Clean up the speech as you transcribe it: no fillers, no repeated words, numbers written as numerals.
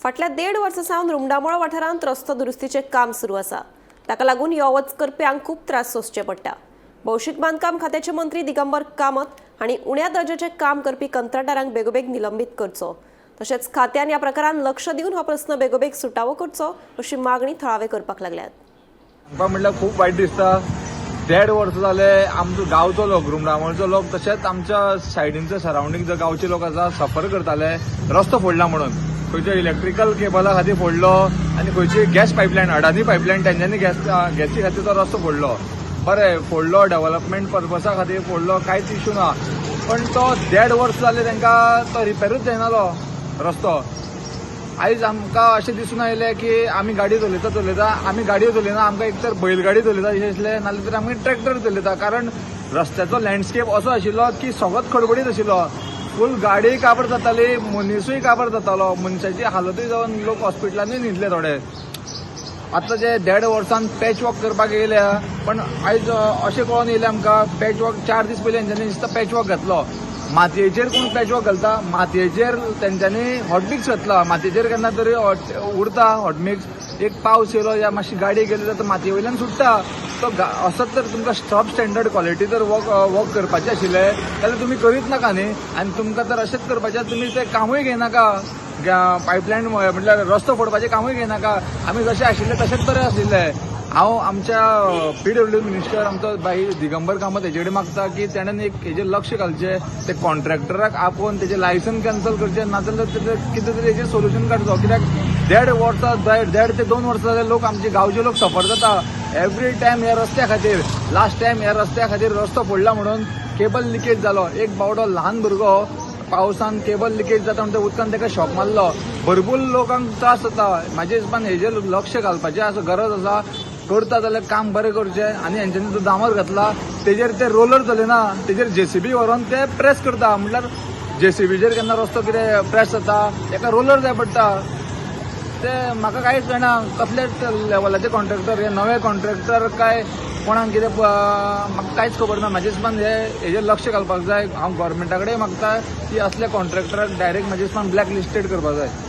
फाटल्या 1.5 वर्सां सावन रुमडामोळ वाठारांत रस्तो दुरुस्तीचें काम सुरू आसा. ताका लागून यो वच करप्यांक खूब त्रास सोंसचे पडटा. भौशीक बांदकाम खात्याचे मंत्री दिगंबर कामत हांणी उण्या दर्जाचें काम करपी कंत्राटदारांक बेगोबेग निलंबीत करचो, तशेंच खात्यान ह्या प्रकारान लक्ष दिवन हो प्रस्न बेगोबेग सुटावो करचो अशी मागणी थळावे करपाक लागल्यात. सांगपा म्हणल्यार खूब वायट दिसता. 1.5 वर्स जाले आमचो गांवचो लोक, रुमडामळचो लोक, तशेंच आमच्या सायडीनचो सरावंडींग जो गांवचे लोक आसा सफर करताले रस्तो फोडला म्हणून. खंयच्या इलेक्ट्रिकल केबला खातीर फोडलो आनी खंयची गॅस पायपलायन, अडानी पायपलायन, तेंच्यांनी गॅसी खातीर तो रस्तो फोडलो. बरें फोडलो, डेव्हलपमेंट पर्पसा खातीर फोडलो, कांयच इशू ना. पण तो 1.5 वर्स जाले तांकां तो रिपेरूच जायनालो रस्तो. आयज आमकां अशें दिसून आयलें की आमी गाडी चलयता चलयता, आमी गाडयो चलयना, आमकां एक तर बैलगाडी चलयता अशें दिसलें, नाल्यार तर आमी ट्रॅक्टर चलयता. कारण रस्त्याचो लँडस्केप असो आशिल्लो की सगळोच खडबडीत आशिल्लो. फूल गाडी काबर जाताली, मनिसूय काबर जातालो, मनशाची हालतूय जावन लोक हॉस्पिटलांनी न्हिदले थोडे. आतां जे 1.5 वर्सान पॅच वर्क करपाक येयल्या, पण आयज अशें कळोन येयलें आमकां, पॅच वर्क 4 दीस पयलीं तेंच्यांनी दिसता पॅच वर्क घातलो. मातयेचेर कोण पॅच वर्क घालता? मातयेचेर तेंच्यांनी हॉटमिक्स घातला. मातयेचेर केन्ना तरी उरता हॉटमिक्स. एक पावस येयलो या मातशी गाडी गेली जाल्यार मातये वयल्यान सुट्टा तो. असोच तर तुमकां सब स्टँडर्ड क्वॉलिटी जर वर्क वर्क करपाचें आशिल्लें जाल्यार तुमी करीत नाका न्ही. आनी तुमकां जर अशेंच करपाचें, तुमी तें कामूय घेयनाका. पायपलायन म्हटल्यार रस्तो फोडपाचें कामूय घेयनाका. आमी जशें आशिल्ले तशेंच बरें आशिल्ले. हांव आमच्या पीडब्ल्यू मिनिस्टर आमचो भाई दिगंबर कामत हेजे कडेन मागता की तेणेन एक हेजेर लक्ष घालचें, ते कॉन्ट्रॅक्टराक आपोवन तेजें लायसन कॅन्सल करचें, नाजाल्यार तेजें कितें तरी हेजेर सोल्युशन काडचो. कित्याक 1.5 वर्सां, 1.5 ते 2 वर्सां जाले लोक, आमचे गांवचे लोक सफर जाता एवरी टायम ह्या रस्त्या खातीर. लास्ट टायम ह्या रस्त्या खातीर रस्तो फोडला म्हणून केबल लिकेज जालो. एक बावडो ल्हान भुरगो पावसान केबल लिकेज जाता म्हणटा उदकान ताका शॉक मारलो. भरपूर लोकांक त्रास जाता. म्हाज्या हिसपान हेजेर लक्ष घालपाचें आसा, गरज आसा. करता जाल्यार काम बरें करचें. आनी हेंच्यांनी जो डांबर घातला तेजेर ते रोलर चलयना, तेजेर जेसीबी व्हरोन ते प्रेस करता. म्हटल्यार जेसीबीचेर केन्ना रस्तो कितें प्रेस जाता? तेका रोलर जाय पडटा. ते म्हाका कांयच कळना, कसले लेवलाचे कॉन्ट्रॅक्टर हे, नवे कॉन्ट्रॅक्टर काय कोणाक कितें, म्हाका कांयच खबर ना. म्हाज्या हिसपान हे हेजेर लक्ष घालपाक जाय. हांव गोवोरमेंटा कडेन मागता की असल्या कॉन्ट्रॅक्टराक डायरेक्ट म्हाज्या हिसपान ब्लॅक लिस्टेड करपाक जाय.